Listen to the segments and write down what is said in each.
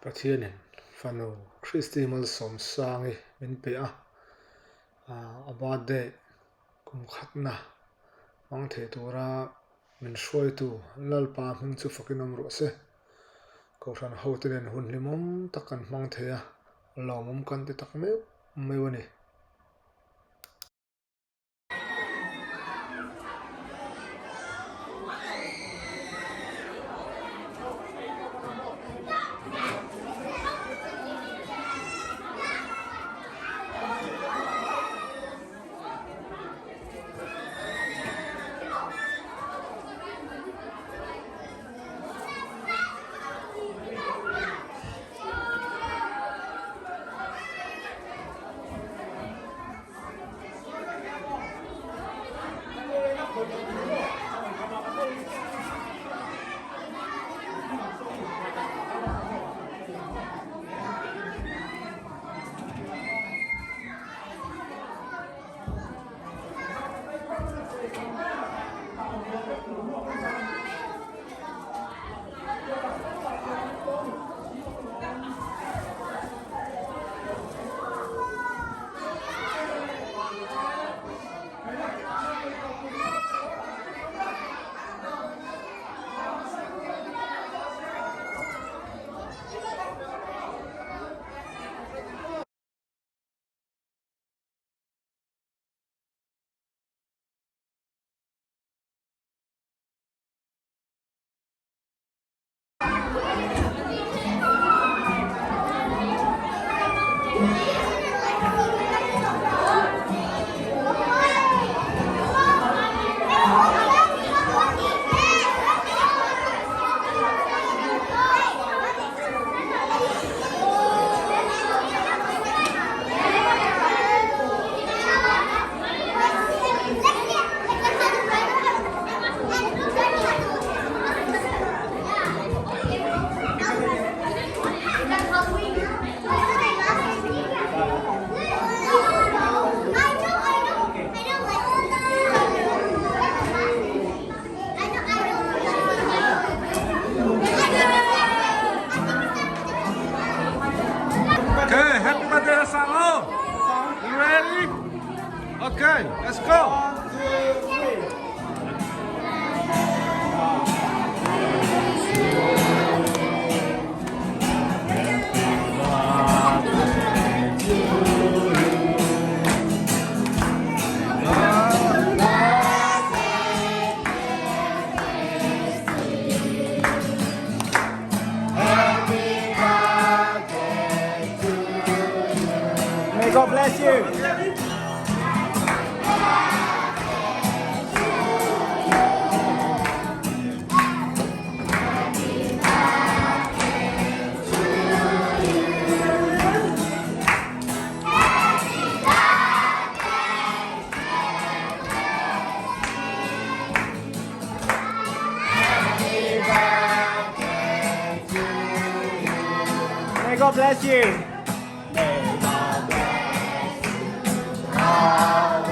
Pathianin fanu Christy Malsawmsangi min pe a, a birthday kum khatna hmang thei tura min hruaitu Lalpa hming chu fakin awm rawh se. Kohhran hote nen hun hlimawm tak kan hmang thei a, lawmawm kan ti tak meuh meuh a ni. Okay, happy birthday, Sango. You ready? Okay, let's go. May God bless you. May God bless you. May God bless you. Always.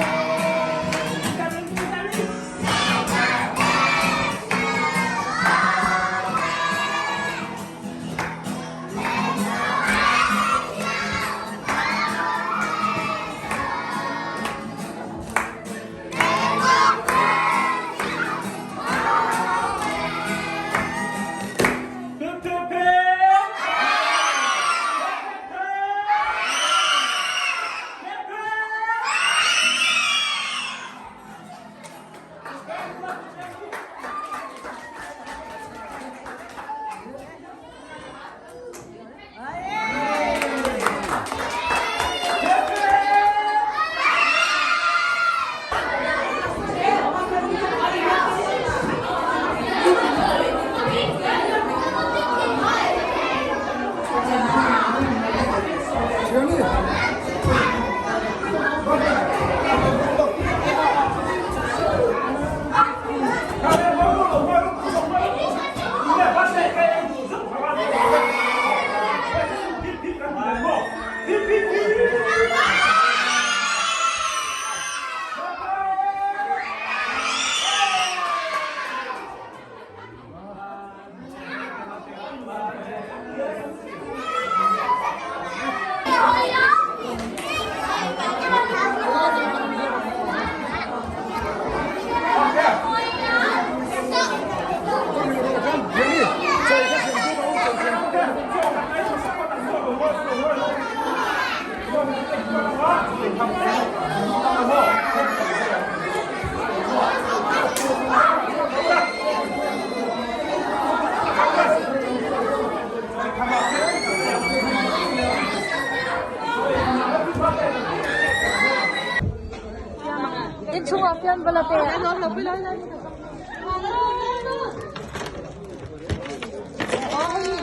Inchungah fian va la te.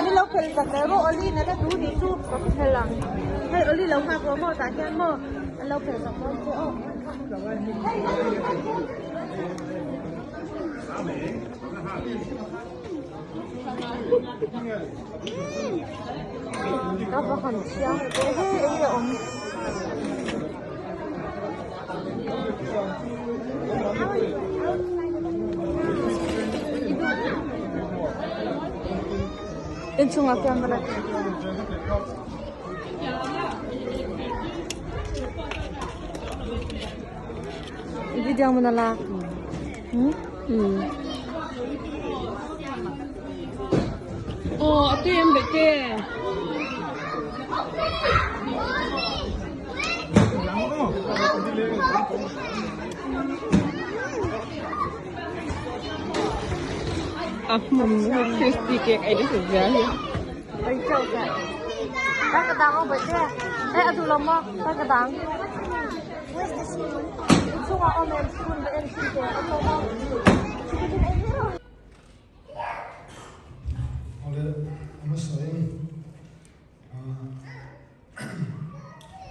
Ni lo phel tak le maw Oli na la du ni chu ka phel ang. Hei Oli lo nghak rawh maw tah hian maw an lo phel sak dawn che aw. Ka va han chiang teh he eng nge awm. Inchungah camera I video mo na la. Hmm? Hmm. Aw, a tui em bete. A hmun crispy cake ei nasa zia hi. Bai chau ka. Ta ka dang o bai te. Eh adu lo mo ta ka dang. Where's the spoon? Chungah om em spoon ba en sin te. Ado mo. Chicken ei hero. Awle a hmasa in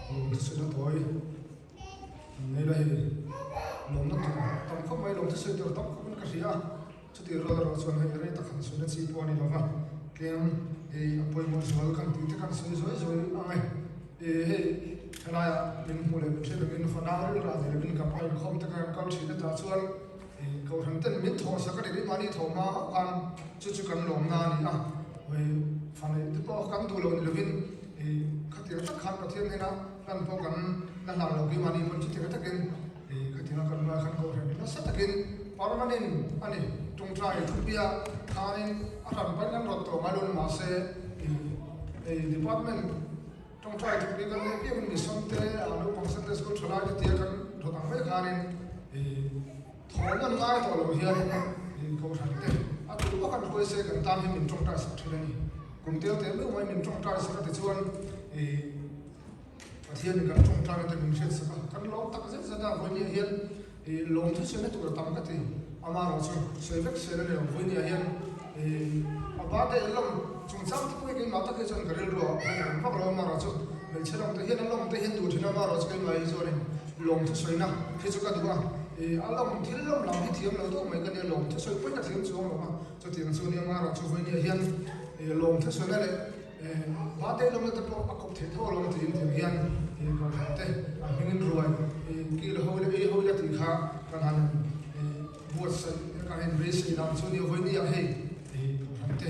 lawmthu sawi na tawi an nei la hei lawmna tur tam khawp mai lawmthu sawi tur tam khawp in ka hria a chutih rual erawh chuan hei rei tak han sawi na chi pawh a ni lo va tlem hei a pawimawh zual kan tih te kan sawi zuai zuai ang e ih hei helaiah min hmuh leh min hriat angin fanau rilrah ni lovin kan pa inkhawm te kha kan kal thin a tah chuan Ih Kohhran ten min thawh sak a ni rih mahni thawh hma hauh khan chu chu kan lawmna a ni a, ih fa neih te pawh kan duh lo ni lovin ih khatiang tak khan Pathian hnena hlan pawh kan la hlan lo khi mahni pawn chutiang takin ih khatianga kan ruai khan Kohhran hi nasa takin permanent a ni. Tawngtai thupuia khanin a hran pahin an rawt tawh ngai lo ni mahse ih ih department Tawngtai thupui kan neih piangin mission te, naupang Sunday school thalai te tia kan rawt ang mai khanin thawm an ngai tawh lo hian Kohhran te a duh bawk an hruai se kan tan hi min tawngtai sak thin a ni. Kum tel teh meuh mai min tawngtai sak a tichuan Pathianin kan tawngtaina te min hriat sak a, kan lawm tak zet zet a, vawinia hian Lawmthu sawi na tur a tam ka ti. Amaherawh chu sawi vek sel a ni lo. Vawinia hian a birthday an lawm chungchang te pawh hi keimah tak hi chuan ka rilru ah a awm vak lo. Amaherawh chu hmeichhe lam te hian a lawm te hian duh thin a, amaherawh chu keimah hi chuanin lawmthu sawina hi chu ka duh a. A lawm thil lawm lam hi thiam lo deuh mai ka nia, lawmthu sawi pawhin ka thiam chuang lo a. Chutiang chu a nia, amaherawh chu vawinia hian lawmthu sawina leh Birthday lawmna te pawh a kawp theih tho alawm tiin tiang hian kohhran te a hmingin ruai kil ho ila ei ho ila tih kha kan han buatsaih kan han beisei dan chu nia vawinia hei kohhran te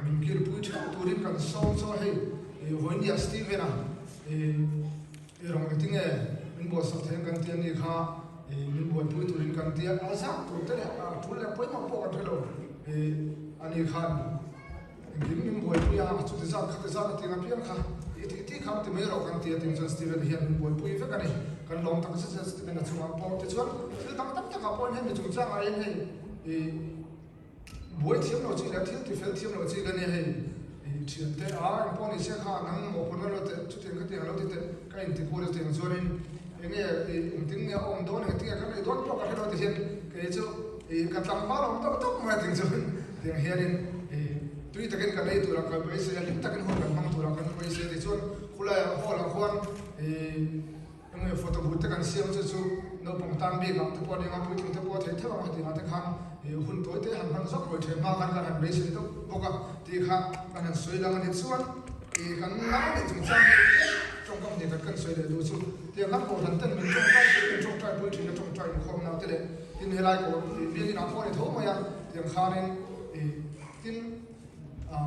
min kilpui theuh turin kan sawm chu a hei vawinia Steven-a rawng engtinge min buatsak thei ang kan ti a ni kha min buaipui turin kan ti a a zak tur te leh a tul leh pawimawh pawh kan hre lo ani khan. Engkim min buaipui a, chuti zat khati zat a tih ang apiang kha i tih tih kha ti mai rawh kan ti a tih chuan Steven hian min buaipui vek a ni. Kan lawm tak zet zet Steven a chungah pawh tichuan thil dang tam takah pawhin hemi chungchangah hian hei i buai thiam lo chi leh thil ti fel thiam lo chi ka nia hei i thiante a engpawh ni se kha nang mawhphurhna lo teh chutiang khatiang a lo ti teh ka inti kual a tiang chuanin enge i engtin nge a awm dawn engtin nge kan ei dawn pawh ka hre lo ti hian kei chu i ka tlangval awm tawk tawk mai a tih chuan Tiang hianin tui takin kan ei turah kan beisei a, hlim takin hun kan hmang turah kan beisei a tichuan khulaiah hall ah khuan eng nge photo booth te kan siam chu chu naupang tan bikah te pawh a ni ang a, puitling te pawh a theih theuh ang a tiangah te khan hun tawi te han hman zawk ruai ṭhen hma khan kan han beisei deuh bawk a tih kha kan han sawi lang a ni. Chuan kan nau leh chungchang hi tawngkam hnih khat kan sawi leh duh chu tiang khan kohhran ten min tawngtai pui min tawngtai pui ṭhin a tawngtai inkhawm nau te leh tin helai kawr biakin ah pawh a ni tho mai a. Tiang khanin ih tin ah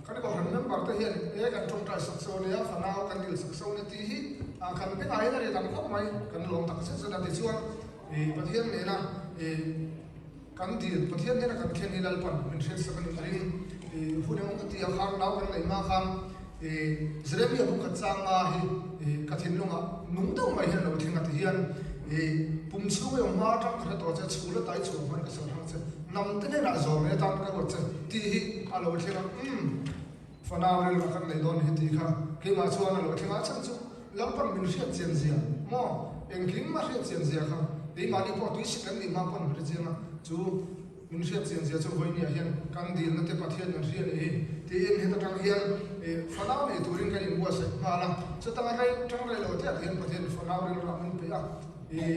kan kohhran member te hian e kan tawngtai sak so nia fanau kan dil sak so nia tih hi ah kan bengah hian a ri tam khawp mai kan lawm tak zet zet a tichuan ih Pathian nena ih kan dil Pathian nena kan thlen hi Lalpan min hriat sak a nih ka ring ih hun engemaw ka ti a khan nau kan neih hma khan ih Jeremia bukhat changa hi ih ka thinlungah nung deuh mai hian a lo thleng a ti hian ih pum chhung i awm hma atang ka hre tawh che chhul a tai chhuah hman ka sawi hrang che. Hnam te hnenah zawm leh atan ka ruat che tih hi a lo thleng a, umm. Fanau rilru kan nei dawn hi tih kha keimah chuan a lo thleng a, a chhan chu Lalpan min hriat chian zia maw engkim a hriat chian zia kha keimahni pawh tuisik kan nih hma pawn hre chiang a, chu min hriat chian zia chu vawinia hian kan dilna te Pathian kan hria nih hi tiin heta tang hian fanau nei turin kan inbuatsaih nghal a, chutanga rei tang rei lo te ah hian Pathian fanau rilru ah min pe a,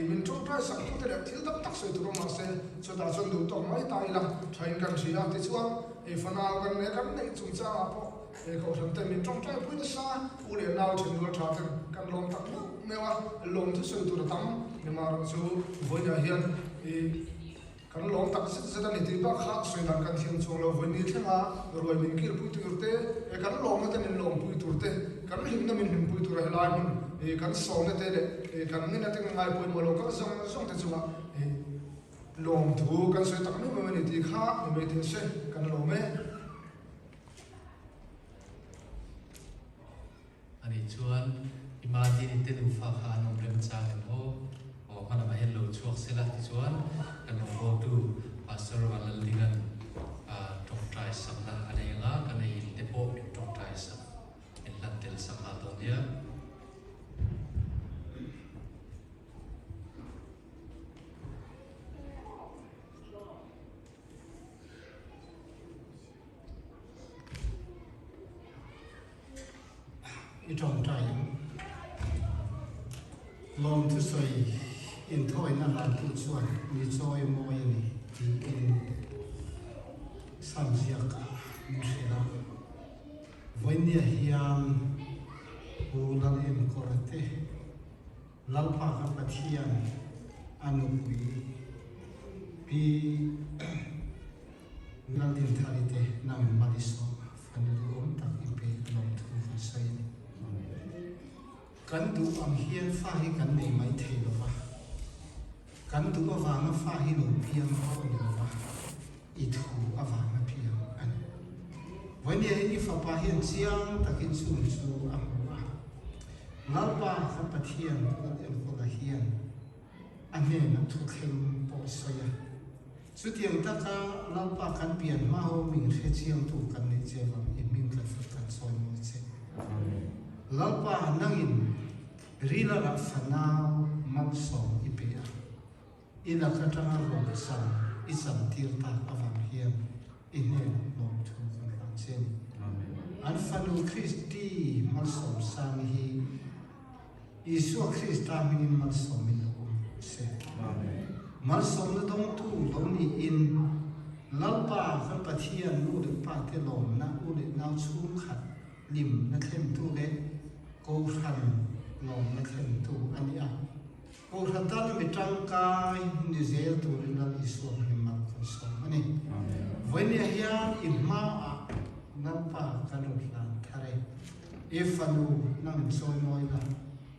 min tawngtai sak tute leh thil tam tak sawi tur awm mahse chutah chuan duh tawk mai ta ila thain kan hria a, tichuan Hei fanau kan leh kan neih chungchangah pawh he kohhran ten min tawngtai pui nasa, u leh nau thenrual tha ten kan lawm tak meuh meuh a, lawm thu sawi tur a tam nimahrawh chu vawiinah hian i kan lawm tak zet zet a ni tih bak kha sawi dan kan thiam chuang lo, vawiin ni thlenga ruai min kilpui tur te, kan lawmna te min lawmpui tur te, kan hlimna min hlimpui tura helai hmun i kan sawmna te leh kan ngenna te ngai pawimawh lo kal zawng zawng te chungah i Lawmthu kan sawi tak meuh meuh a ni tih kha ni mai teh se, kan lawm e. A nih chuan Imagine te nufa kha an awm remchang em aw? Aw hma lamah hian lo chhuak sela tichuan kan rawngbawltu Pastor Vanlaldinga'n tawngtai sakna a nei anga kan ei in te pawh min tawngtai sak min hlan tel sak nghal dawn nia. I tawngtai ang. Lawmthusawi inthawina hlantu chuan mi chawi mawi a ni tiin Sam ziak ah min hrilh a. Vawinia hian Pu Lalenkawra te Lalpa ka Pathian a nupui Pi Laldinthari te nangin mal i sawm a, fanu duhawm tak i pe a lawmthu kan sawi a ni. Kan duh ang hian fa hi kan nei mai thei lo va, kan duh avanga fa hi lo piang pawh a ni lo va, i thu avanga piang a ni. Vawinia hian i fapa hian chiang takin chung chu a hmu a. Lalpa kan Pathian kan enkawla hian a hnenah thuthleng pawh a sawi a. Chutiang taka Lalpa kan pian hma ho min hre chiangtu kan neih che vang i hming kan fak kan sawi mawi che. Lalpa nangin rilarah fanau malsawm i pe a. I lak atanga rawn chan i chantir tak avang hian i hnenah lawmthu kan hlan che ni. An fanu Kristi malsawmsang hi Isua Krista hmingin malsawmin lo awm rawh se. Malsawmna dawngtu lo niin Lalpa kan Pathian nu leh pa te lawmna u leh nau chhungkhat hlimna thlentu leh Kohhran lawmna thlentu a ni a. Kohhran tana mi tangkai ni zel turin Lal Isua hming mal kan sawm a ni. Vawinia hian i hmaah Lalpa kan rawn hlan thar e. I fanu nangin sawi mawi la,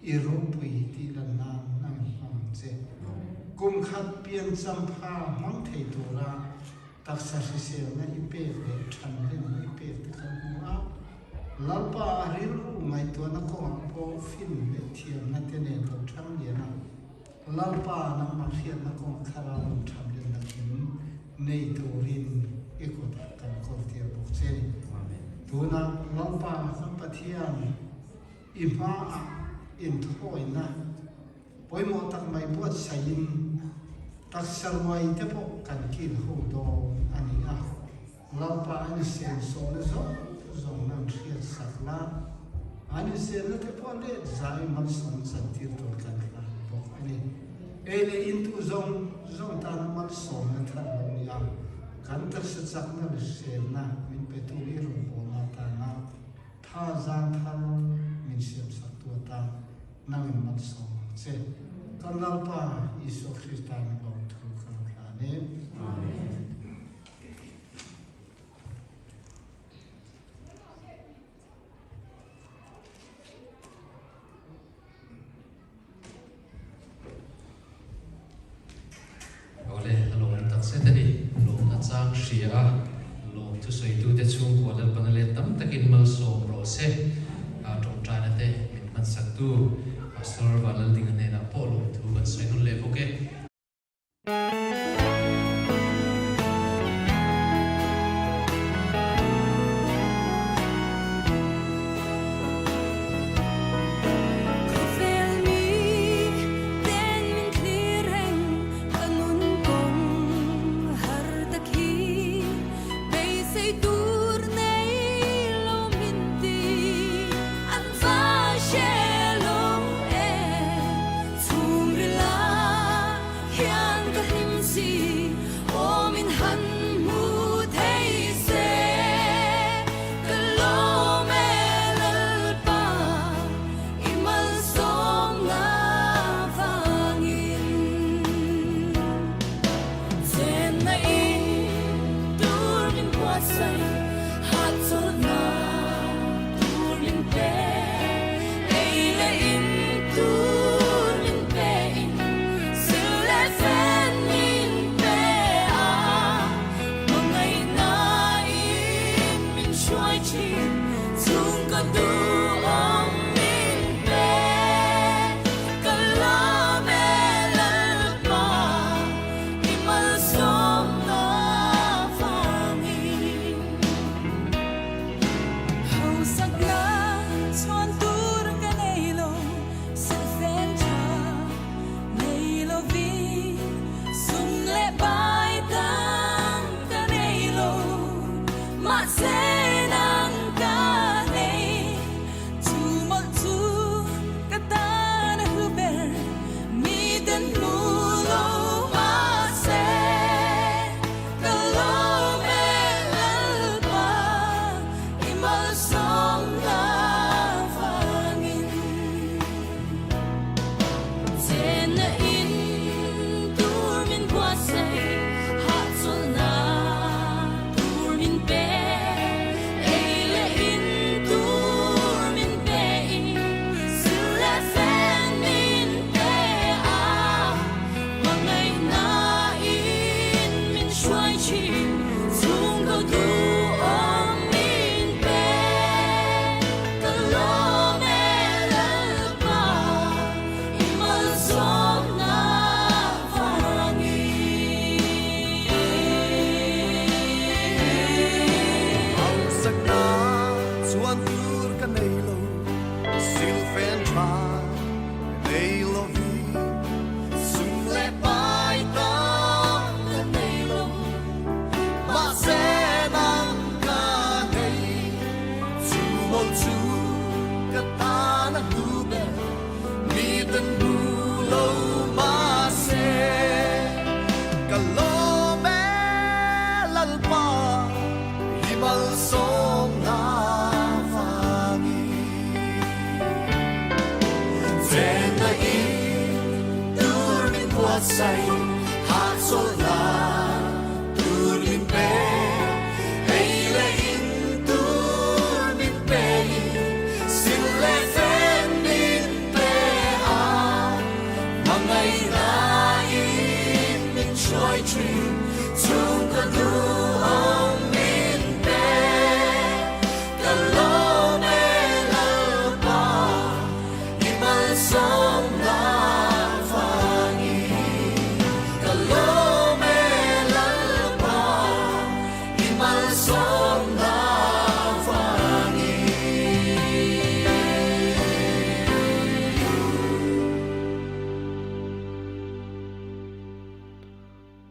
i ropui tih lan nan nangin hmang ang che. Kum khat piancham pha hmang thei tura Taksa hriselna i pek leh thanhlenna i pek te kan hmu a, Lalpa a rilru ngaihtuahna kawngah pawh fin leh thiamna te nen lo thang lian a, Lalpa nangmah hriatna kawngah thlarau rawn thamlenna kim nei turin i kutah kan kawltir bawk che ni. Tunah Lalpa kan Pathian i hmaah inthawina Pawimawh tak mai buatsaihin taksa ruai te pawh kan kil ho dawn a ni a, Lalpa an insensawnna zawng zawng nan hriat sak la, an insenna te pawh let zai malsawm chantir tur kan hlan bawk a ni. Ei leh intu zawng zawng tana malsawmna thar lo ni a, kan taksa chakna leh hriselna min petu i rawngbawlna atana tha zang thar min siamsaktu atan Nangin malsawm ang che. Kan Lalpa Isua Krista min lawmthu ka lo hlan e. Amen. Awle, a lawm tak zet a ni. Lawmna chang hria a, lawm thusawitute chhungkua Lalpana let tam takin malsawm rawh se. Tawngtaina te min hmansaktu Pastor Vanlaldinga hnenah pawh lawmthu kan sawi nawn leh bawk e.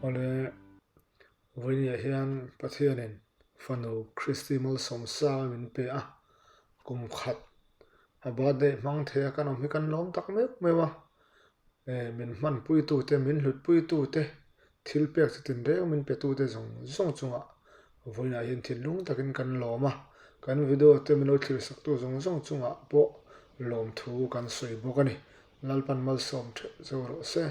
Awle, vawinia hian Pathianin fanu Kristi malsawmsanga min pe a, kum khat a birthday hmang thei a kan awm hi kan lawm tak meuh meuh a, min hmanpuitute, min hlutpuitute, thil pek chu tinreng min petute zawng zawng chungah vawiinah hian thinlung takin kan lawm a, kan video te min lo thlirsaktu zawng zawng chungah pawh lawmthu kan sawi bawk a ni. Lalpan malsawm theuh zeuh rawh se.